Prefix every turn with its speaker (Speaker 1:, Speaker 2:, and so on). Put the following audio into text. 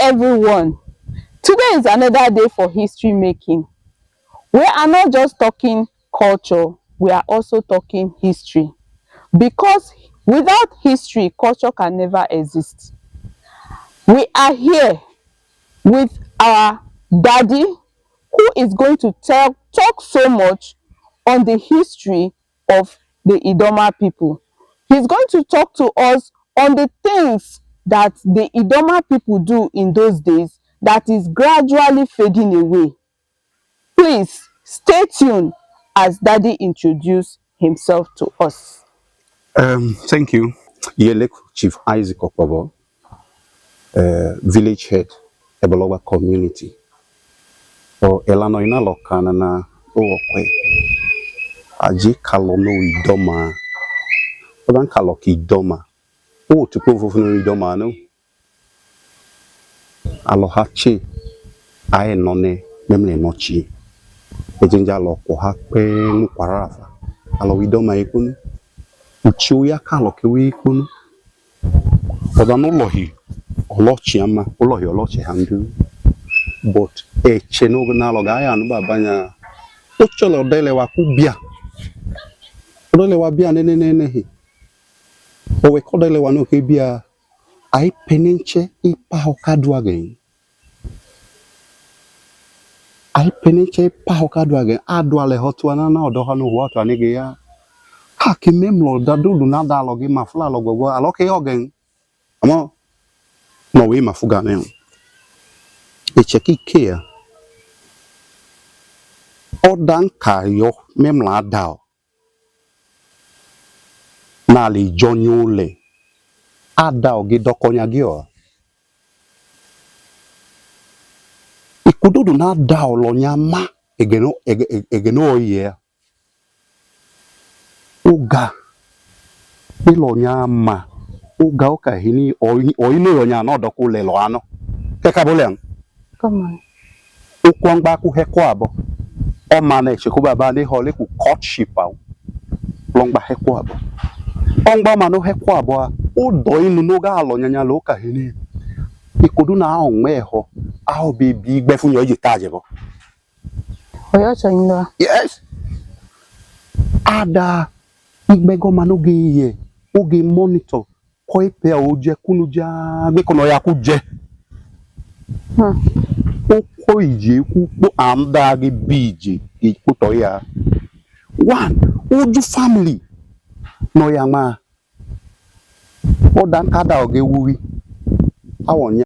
Speaker 1: Everyone. Today is another day for history making. We are not just talking culture, we are also talking history. Because without history, culture can never exist. We are here with our daddy, who is going to talk so much on the history of the Idoma people. He's going to talk to us on the things that the Idoma people do in those days that is gradually fading away. Please stay tuned as Daddy introduce himself to us.
Speaker 2: Thank you. Yelek Chief Isaac Okpobo, village head, Ebolowa community. O elano ina lokana na okwe. Aje kalo no Idoma. Odan kalo ki Idoma. O tupo fufu no Idoma no. Alo hache ae none memle nochi. Ejinja lo ko ha pe nu kwarafa. Alo Idoma ikunu. Uchi ya kalo ki wi ikunu. Odan ulohi ọlọchi ama ulohi ọlọchi handu. But eche no na lo ga ya nu babanya. Ocholo dele wa ku bia. Odele wa bia nene nene hi. Owe kodele wa no ke bia. Ai penenche ipa hokadu again. Ai penenche ipa hokadu again. Adu ale hotu anana odoha no watu anege ya. Ha ki memlo da dudu na da logi mafula logogo aloke ogen. Amo no we mafuga ne. Eche ki kia. Odan kayo memla dao. Nali jonyule. Ada ogi dokonya gio. Ikududu na dao lo nyama egeno egeno oye. Uga ilo nyama uga oka hini oino yo nya no doku le lo ano. Keka bolen.
Speaker 1: Come on.
Speaker 2: Ukwangba ku heko abo. O ma na eche ku baba ni hole ku courtship au. Longba heko abo. Ongba ma no heko abo a o do inu no ga lo nyanya lo ka hini. Ikudu na onwe ho. Aho bi gbe fun yo je ta je bo.
Speaker 1: Oyo chonyo.
Speaker 2: Yes. Ada igbego ma no ge ye. Oge monitor ko ipe o je kunu ja gbe kono ya ku je. O ko ije ku po anda ge bi ije ipo ya. One, oju family no ya ma. O dan kada oge wuwi. Awon